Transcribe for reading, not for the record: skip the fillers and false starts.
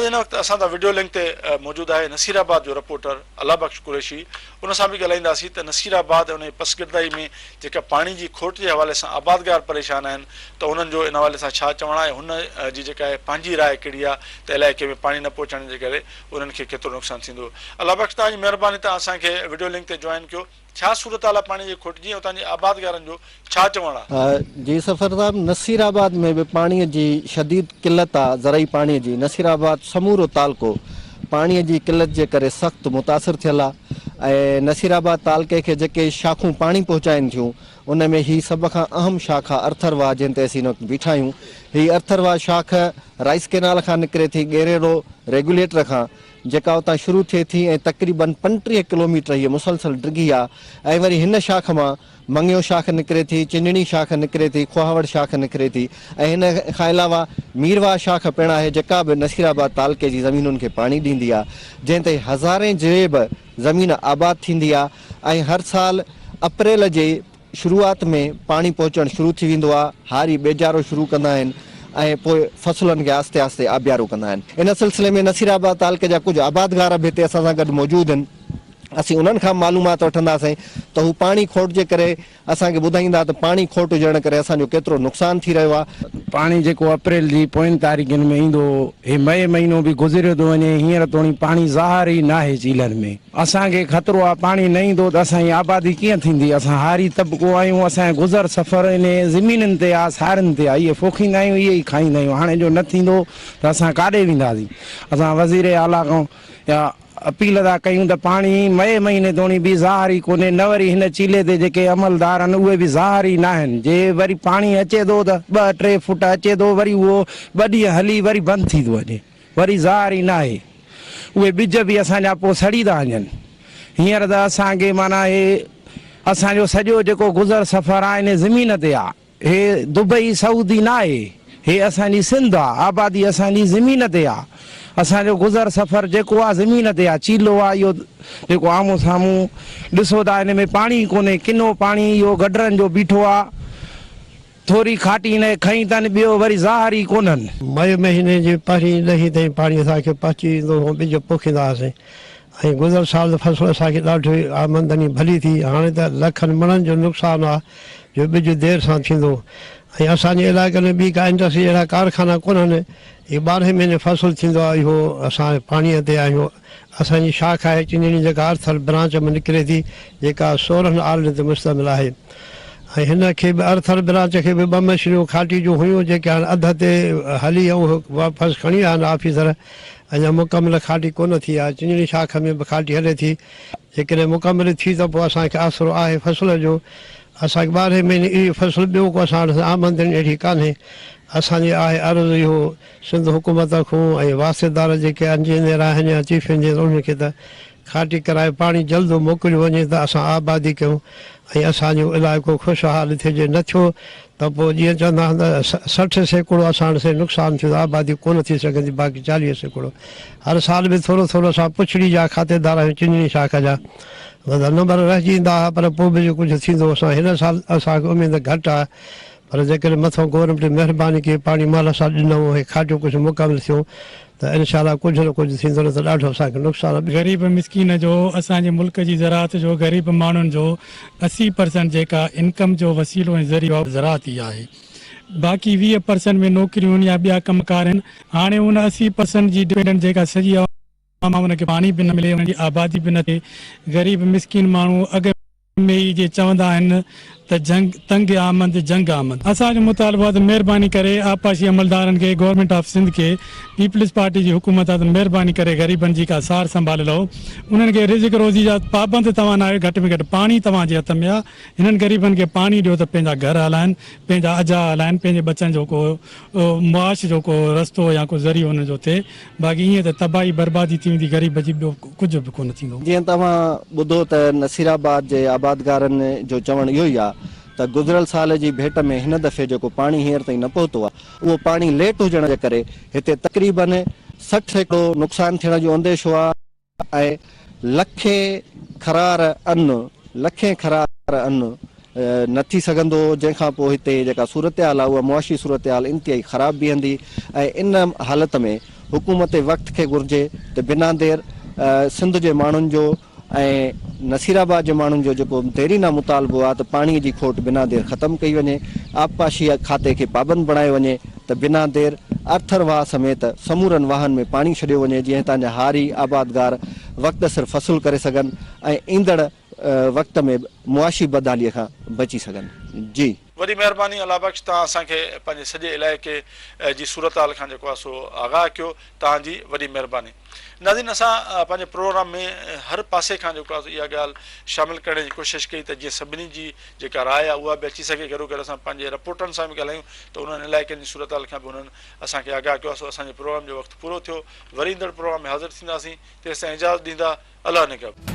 ناظرين هن وقت اسان سان وڊيو لنڪ تي موجود آهي نصير آباد جو رپورٽر الله بخش قريشي ان سان به ڳالهائينداسين ته نصير آباد ۽ ان جي پسگردائي ۾ جيڪا پاڻي جي کوٽ جي حوالي سان آبادگار پريشان آهن ته انهن جو ان حوالي سان ڇا چوڻ آهي هن جي جيڪا آهي پنهنجي راء ڪهڙي آهي ته علائقي ۾ پاڻي نه پهچڻ جي ڪري انهن کي ڪيترو نقصان ٿيندو. الله بخش توهان جي مهرباني توهان اسان کي وڊيو لنڪ تي جوائن ڪيو. ڇا صورتحال آهي پاڻي جي کوٽ جي ۽ اتان جي آبادگارن جو ڇا چوڻ آهي؟ جي سفر صاحب نصير آباد ۾ به پاڻي جي شديد قلت آ زرعي پاڻي جي نصير آباد سمورو تعلقو پاڻي جي قلت جي ڪري سخت متاثر ٿيل آ ۽ نصير آباد تعلقي کي جيڪي شاخون پاڻي پهچائين ٿيون ان ۾ هي سڀ کان اهم شاخ آ ارٿر واهه جنهن تي اسين هن وقت بيٺا آهيون هي ارٿر واهه شاخ رائيس ڪينال کان نڪري ٿي ڳيريڙو ريگيوليٽر کان جيڪا اتان شروع ٿئي ٿي ۽ تقريبن 35 ڪلوميٽر هيء مسلسل ڊگهي آ ۽ وري هن شاخ مان مڱيو شاخ نڪري ٿي، چنڙي شاخ نڪري ٿي، کوهاوڙ شاخ نڪري ٿي ۽ هن کان علاوه ميرواهه شاخ پڻ آهي جيڪا به نصيرآباد تعلقي جي زمينن کي پاڻي ڏيندي آ جنهن تي هزارين جريب زمين آباد ٿيندي آ ۽ هر سال اپريل جي شروعات ۾ پاڻي پهچڻ شروع ٿي ويندو آهي، هاري ٻيجارو شروع ڪندا آهن ۽ پوء فصلن کي آهستي آهستي آبيارو ڪندا آهن. ان سلسلي ۾ نصير آباد تعلقي جا ڪجهه آبادگار به هتي اسان سان گڏ موجود آهن. اسين انهن کان به معلومات وٺنداسين ته هو پاڻي کوٽ جي ڪري اسان کي ٻڌائيندا ته پاڻي کوٽ هجڻ ڪري اسان جو ڪيترو نقصان ٿي رهيو آهي. پاڻي جيڪو اپريل جي پوين تاريخن ۾ ايندو هو، هي مئي مهينو به گذريو ٿو وڃي، هينئر توڻي پاڻي ظاهر ئي ناهي چيلن ۾. اسان کي خطرو آ پاڻي نه ايندو ته اسان جي آبادي ڪيئن ٿيندي، اسان هاري طبقو آهيون، اسان جو گذر سفر انهي زمينن تي آ، سارين تي آ، اهي پوکيندا آهيون اهي ئي کائيندا آهيون، هاڻي جو نه ٿيندو ته اسان ڪاڏي وينداسين، اسان وزير اعليٰ کان اها اپيل ٿا ڪيون ته پاڻي مئي مهيني توڻي به ظاهر ئي ڪونهي، نه وري هن چيلي تي جيڪي عملدار آهن اهي به ظاهر ئي ناهن، جي وري پاڻي اچي ٿو ته ٻه ٽي فوٽ اچي ٿو وري اهو ٻه ڏينهن هلي وري بند ٿي ٿو وڃي. وري ظاهر ئي ناهي. اهي ٻج به اسان جا پوء سڙي ٿا وڃن. هينئر ته اسان کي معنيٰ هي اسان جو سڄو جيڪو گذر سفر آ انهي زمين تي آ. هي دبئي سعودي ناهي. هي اسان جي سنڌ آ. آبادي اسان جي زمين تي آ. اسان جو گذر سفر جيڪو آ زمين تي آ. چيلو آ اهو جيڪو آمهون سامهون ڏسو ٿا ان ۾ پاڻي ئي ڪونهي. ڪنو پاڻي اهو گڍرن جو بيٺو آ. ٿوري کاٽي هن کي کنئي تن، ٻيو وري ظاهر ئي ڪونهن. مئي مهيني جي پهرين ڏهين تائين پاڻي اسان کي پهچي ويندو هو، ٻج پوکيندا هئاسين ۽ گذريل سال ته فصل اسان کي ڏاڍي آمدني ڀلي ٿي، هاڻي ته لکن مڻن جو نقصان آ جو ٻج دير سان ٿيندو ۽ اسان جي علائقي ۾ ٻي ڪا انڊسٽري اهڙا ڪارخانا ڪونهن، هي ٻارهين مهيني فصل ٿيندو آ اهو اسان پاڻيء تي آهيون. اسان جي شاخ آهي چنجڻي جيڪا ارٿر برانچ مان نڪري ٿي جيڪا 16 آرڊن تي مشتمل آهي ۽ هن کي به ارٿر برانچ کي به ٻه مشينون کاٽي جون هيون جيڪي هاڻ اڌ تي هلي ۽ اهي واپس کڻي ويا آهن آفيسر اڃا مڪمل کاٽي ڪونه ٿي آهي چنجڻي شاخ ۾ به کاٽي هلي ٿي جيڪڏهن مڪمل ٿي ته پوء اسان کي آسرو آهي فصل جو اسان کي ٻارهين مهيني اهو فصل ٻيو ڪو اسان وٽ آمدني اهڙي ڪانهي اسان جي آهي عرض اهو سنڌ حڪومت کان ۽ واسطيدار جيڪي انجنيئر آهن يا چيف انجنيئر انهن کي ته کاٽي ڪرائي پاڻي جلد موڪليو وڃي ته اسان آبادي ڪيون ۽ اسان جو علائقو خوشحال ٿئي جي نه ٿيو ته پوء جيئن چوندا آهن ته 60% اسان سي نقصان ٿيو ته آبادي ڪونه ٿي سگهندي باقي 40% هر سال به ٿورو ٿورو اسان پڇڙي جا کاتيدار آهيون چنجڻي شاخ جا مطلب نمبر رهجي ايندا هئا پر پوء به جو ڪجهه ٿيندو اسان هن سال اسان کي اميد گهٽ آهي پر جيڪڏهن مٿئون گورنمينٽ مهرباني ڪئي پاڻي مهل سان ڏنائون ۽ کاٽيون ڪجهه مڪمل ٿيون ته انشاء الله ڪجهه نه ڪجهه ٿيندو نه ته ڏاڍو اسان کي نقصان آهي. غريب مسڪين جو اسان جي ملڪ جي زراعت جو غريب ماڻهن جو 80 پرسنٽ جيڪا انڪم جو وسيلو ۽ ذريعو آهي زراعت ئي آهي باقي 20 پرسنٽ ۾ نوڪريون يا ٻيا ڪم ڪار آهن هاڻي ان 80 پرسنٽ جي ڊپينڊنٽ جيڪا سڄي عوام آهي ان کي پاڻي به نه ملي انهن جي آبادي به نه ٿئي غريب مسڪين ماڻهو اڳ ۾ ئي جي چوندا آهن ته جنگ تنگ آمد جنگ آمد. اسان جو مطالبو آهي ته مهرباني ڪري آبپاشي عملدارن کي گورنمينٽ آف سنڌ کي پيپلز پارٽي جي حڪومت آهي ته مهرباني ڪري غريبن جي ڪا سار سنڀال لهو انهن کي رزق روزي جا پابند توهان ناهيو گهٽ ۾ گهٽ پاڻي توهان جي هٿ ۾ آهي هنن غريبن کي پاڻي ڏيو ته پنهنجا گهر هلائن پنهنجا اجها هلائن پنهنجي ٻچن جو ڪو معاش جو ڪو رستو يا ڪو ذريعو انهن جو ٿئي باقي ائين ته تباهي بربادي ٿي ويندي غريب جي ٻيو ڪجهه به ڪونه ٿيندو. جيئن توهان ٻڌو ته نصيرآباد جي آبادگارن جو چوڻ اهو ئي آهي ته گذريل سال جي ڀيٽ ۾ هن دفعي جيڪو پاڻي هينئر تائين نه پهتو آهي اهو پاڻي ليٽ هجڻ جي ڪري هتي تقريبن 60% نقصان ٿيڻ جو انديشو آهي. ۽ لکين خرار ان، لکين خرار ان، نه ٿي سگهندو، جنهن کان پوء هتي جيڪا صورتحال آهي اها معاشي صورتحال انتهائي خراب بيهندي ۽ ان حالت ۾ حڪومت وقت کي گهرجي ته بنا دير سنڌ جي ماڻهن جو ۽ نصيرآباد جي ماڻهن جو جيڪو ديرينا مطالبو آهي ته پاڻي جي کوٽ بنا دير ختم ڪئي وڃي، آبپاشي کاتي کي پابند بڻايو وڃي ته بنا دير ارٿر واهه سميت سمورن واهن ۾ پاڻي ڇڏيو وڃي جيئن هتان جا هاري آبادگار وقت سر فصل ڪري سگهن ۽ ايندڙ وقت ۾ به معاشي بدحالي کان بچي سگهن. جي. وڏي مهرباني الله بخش توهان اسان کي پنهنجي سڄي علائقي جي صورتحال کان جيڪو آهي سو آگاهه ڪيو توهان جي وڏي مهرباني ناظرين اسان پنهنجي پروگرام ۾ هر پاسي کان جيڪو آهي سو اها ڳالهه شامل ڪرڻ جي ڪوشش ڪئي ته جيئن سڀني جي جيڪا راء آهي اها به اچي سگهي گڏو گڏ اسان پنهنجي رپورٽرن سان به ڳالهايون ته انهن علائقن جي صورتحال کان به انهن اسان کي آگاهه ڪيو آهي سو اسان جي پروگرام جو وقت پورو ٿيو وري ايندڙ پروگرام ۾ حاضر ٿينداسين تيستائين اجازت ڏيندا الله نگهبان.